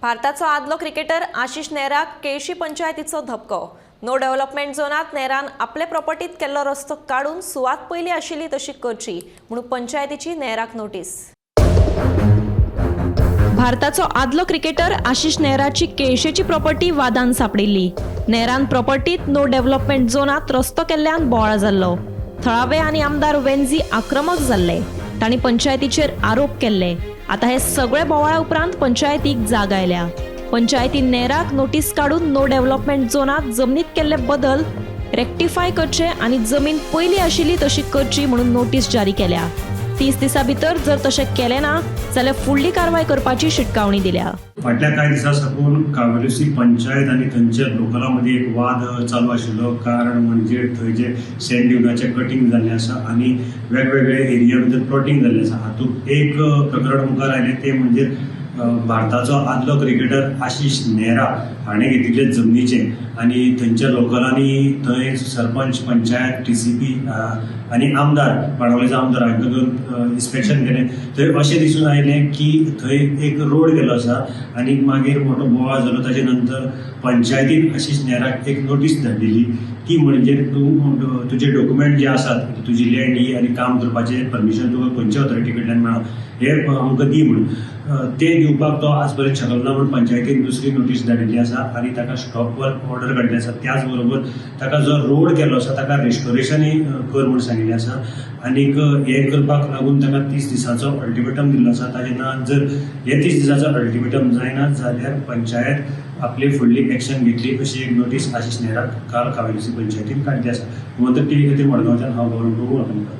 भारताचो आदलो क्रिकेटर आशिष नेहराक केळशी पंचायतीचो धपको. नो डेव्हलपमेंट झोनात नेहरान आपले प्रॉपर्टीत केल्लो रस्तो काडून सुवात पयली आशिल्ली तशी करची म्हणून पंचायतीची नेहराक नोटीस. भारताचो आदलो क्रिकेटर आशिष नेहराची केळशेची प्रॉपर्टी वादान सापडिल्ली. नेहरान प्रॉपर्टीत नो डेव्हलपमेंट झोनात रस्तो केल्ल्यान बोवाळ जाल्लो. थळावे आनी आमदार वेन्झी आक्रमक जाल्ले. तांणी पंचायतीचेर आरोप केल्ले. आता हे सगळे बोवाळा उपरांत पंचायतीक जाग आयल्या. पंचायतीन नेहराक नोटीस काडून नो डेव्हलपमेंट झोनात जमनीत केल्ले बदल रेक्टिफाय करचे आनी जमीन पयली आशिल्ली तशी करची म्हणून नोटीस जारी केल्या. 30 दिसां भितर जर तशें केलें ना जाल्यार फुडली कारवाय करपाची शिटकावणी दिल्या. फाटल्या कांय दिसां साकून कावेलोसी पंचायत आनी थंयच्या लोकलां मदीं एक वाद चालू आशिल्लो. कारण म्हणजे थंय जे सँड ड्युनाचें कटींग जाल्लें आसा आनी वेगवेगळे एरिया भितर प्लॉटींग जाल्लें आसा. हातूंत एक प्रकरण मुखार आयलें तें म्हणजे भारताचो आदलो क्रिकेटर आशिष नेहरा हाणें घेतिल्ले जमनीचें आनी थंयच्या लोकलांनी थंय सरपंच, पंचायत, टीसीपी आनी आमदार, बाणावलेचो आमदार हांकां घेवन इन्स्पेक्शन केलें. थंय अशें दिसून आयलें की थंय एक रोड गेलो आसा आनी मागीर मोठो बोवाळ जालो. ताजे नंतर पंचायतीन आशिष नेहराक एक नोटीस धाडलेली ती म्हणजे तूं तुजे डॉक्युमेंट जे आसात, तुजी लँड ही आनी काम करपाचें परमिशन तुका खंयच्या ऑथॉरिटी कडल्यान मेळ्ळां हें आमकां दी म्हणून. तें दिवपाक तो आज पर्यंत शकलो ना म्हणून पंचायतीन दुसरी नोटीस धाडिल्ली आसा आनी ताका स्टॉप वर्क ऑर्डर काडली आसा. त्याच बरोबर ताका जो रोड केल्लो आसा ताका रेस्टोरेशनूय कर म्हूण सांगिल्लें आसा आनीक हें करपाक लागून ताका 30 दिसांचो अल्टिमेटम दिल्लो आसा. ताजे ना जर हे 30 दिसांचो अल्टिमेटम जायना जाल्यार पंचायत आपली फुडली एक्शन घेतली अशी एक नोटीस आशिष नेहराक काल कावेलोसी पंचायतीन काडली आसा. गोमंतक टीव्ही खातीर मडगांवच्यान हांव गौरव प्रभू वाकणकार.